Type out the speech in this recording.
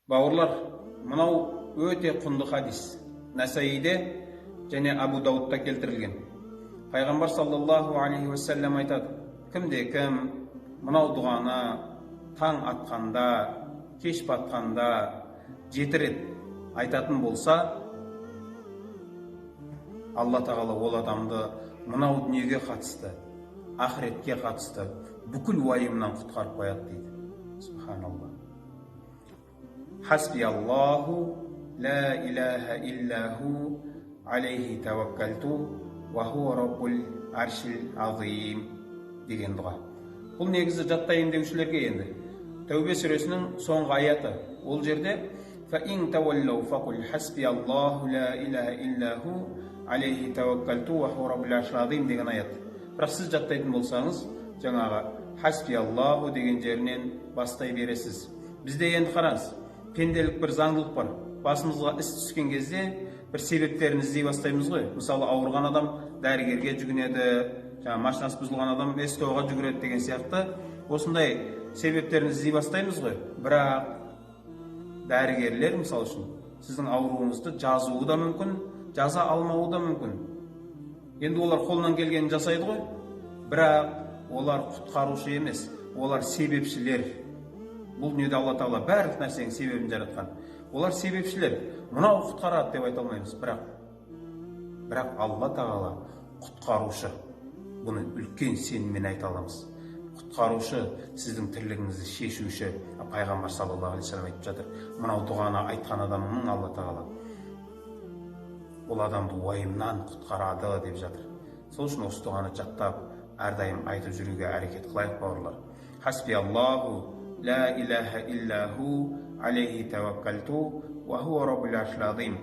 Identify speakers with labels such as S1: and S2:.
S1: Бауырлар, мынау өте құнды хадис. Насаиде және Абу Даудта келтірілген. Пайғамбар саллаллаху алейхи уассалам айтады: кімде кім мынау дұғаны таң атқанда, кеш батқанда 7 рет айтатын болса, Алла тағала ол адамды мынау дүниеге қатысты, ақыретке қатысты бүкіл уайымнан құтқарып қояды дейді. Субханалла. Хасби Аллаху ла илаха илля ху алейхи таваккалту ва хуа раббул аршил азим деген дұға. Бұл негізі жаттайын деушілерге енді Тәубе сүресінің соңғы аяты. Ол жерде фа ин таваллау фақул хасби Аллаху ла илаха илля ху алейхи таваккалту ва хуа раббул аршил азим деген аят. Бірақ сіз жаттайтын болсаңыз, жаңағы хасби Аллаху деген жерінен бастай бересіз. Бізде енді қараңыз, пенделік бір заңдылық бар. Басымызға іс түскен кезде бір себептерін іздей бастаймыз ғой. Мысалы, ауырған адам дәрігерге жүгінеді, жаңа машинасы бұзылған адам СТО-ға жүгіреді деген сияқты. Осындай себептерін іздей бастаймыз ғой. Бірақ дәрігерлер, мысалы үшін, сіздің ауруыңызды жазуы да мүмкін, жаза алмауы да мүмкін. Енді олар қолынан келгенін жасайды ғой. Бірақ олар құтқарушы емес, олар себепшілер. Бұл дүниеде Алла тағала барлық нәрсенің себебін жаратқан. Олар себепшілер. Мынау құтқарады деп айта алмаймыз, бірақ Алла тағала құтқарушы. Бұны үлкен сеніммен айта аламыз. Құтқарушы, сіздің тірлігіңізді шешуші. Пайғамбар саллаллаху алейхи вассалам айтып жатыр. Мынау дұғаны айтқан адамның Алла тағала ол адамды уайымнан құтқарады деп жатыр. Сол үшін осы дұғаны жаттап, әрдайым айтып жүруге әрекет қылайық, бауырлар. Хасби Аллаху ла илаха илля ху алейхи таваккалту ва хуа раббул аршил азим.